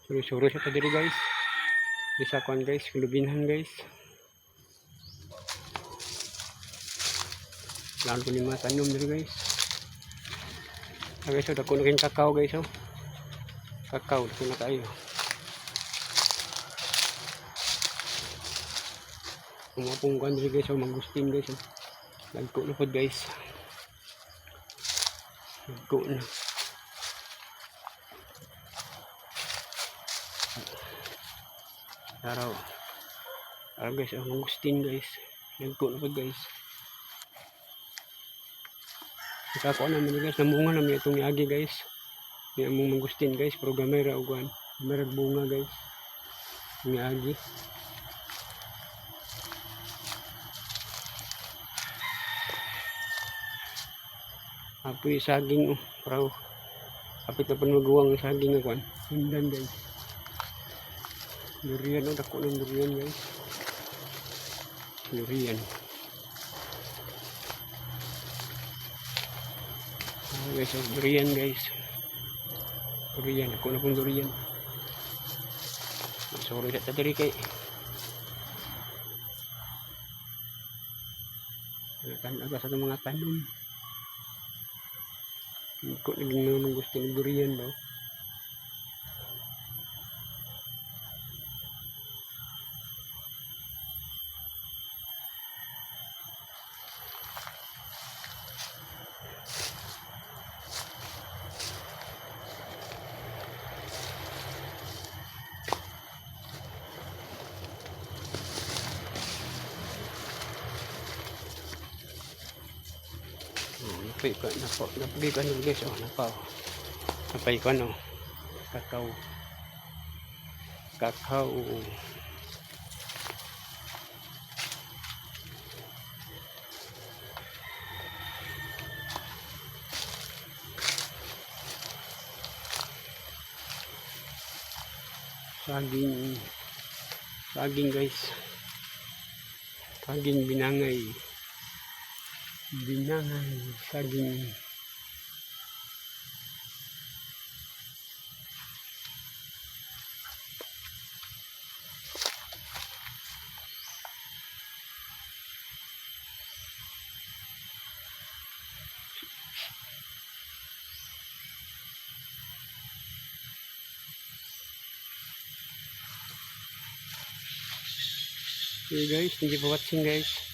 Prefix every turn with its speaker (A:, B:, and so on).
A: Suri-suri sa ta diri, guys. Di sa kuan, guys, kulubinhan, guys. Lalo ko ni mga tanom diri, guys. Ah, guys, oh, dako na kayong kakao, guys, oh. Kakao, dako na kayo. Umapong kuan diri, guys, oh, mangustin, guys, oh. Nagko na pod, guys. Nagko na. Araw. Araw, guys, oh, mangustin, guys. Nagko na pod, guys. Nakakuha naman guys, namunga naman itong niagi, guys. Ni among mangustin, guys, pero gamay ra og kuan. Gamay ra bunga, guys. Niagi. Apoy saging, oh, pero kapit na pa maguwang ang saging nga kuan. Hindan, guys. Durian, oh, dako ng durian, guys. Durian. Ah, guys, oh, durian, guys. Durian, ako na pong durian. Sorry sa tadiri kay. Tanaga sa itong mga tanom. Hindi ko naging mga gusto ng durian ba? Oh, napay ko, napa, napay ko ano, guys, oh, napa, oh. Napay ko ano, kakao. Kakao. Saging. Saging, guys. Saging binangay. Binangay. Saging. Okay, guys, thank you for watching, guys.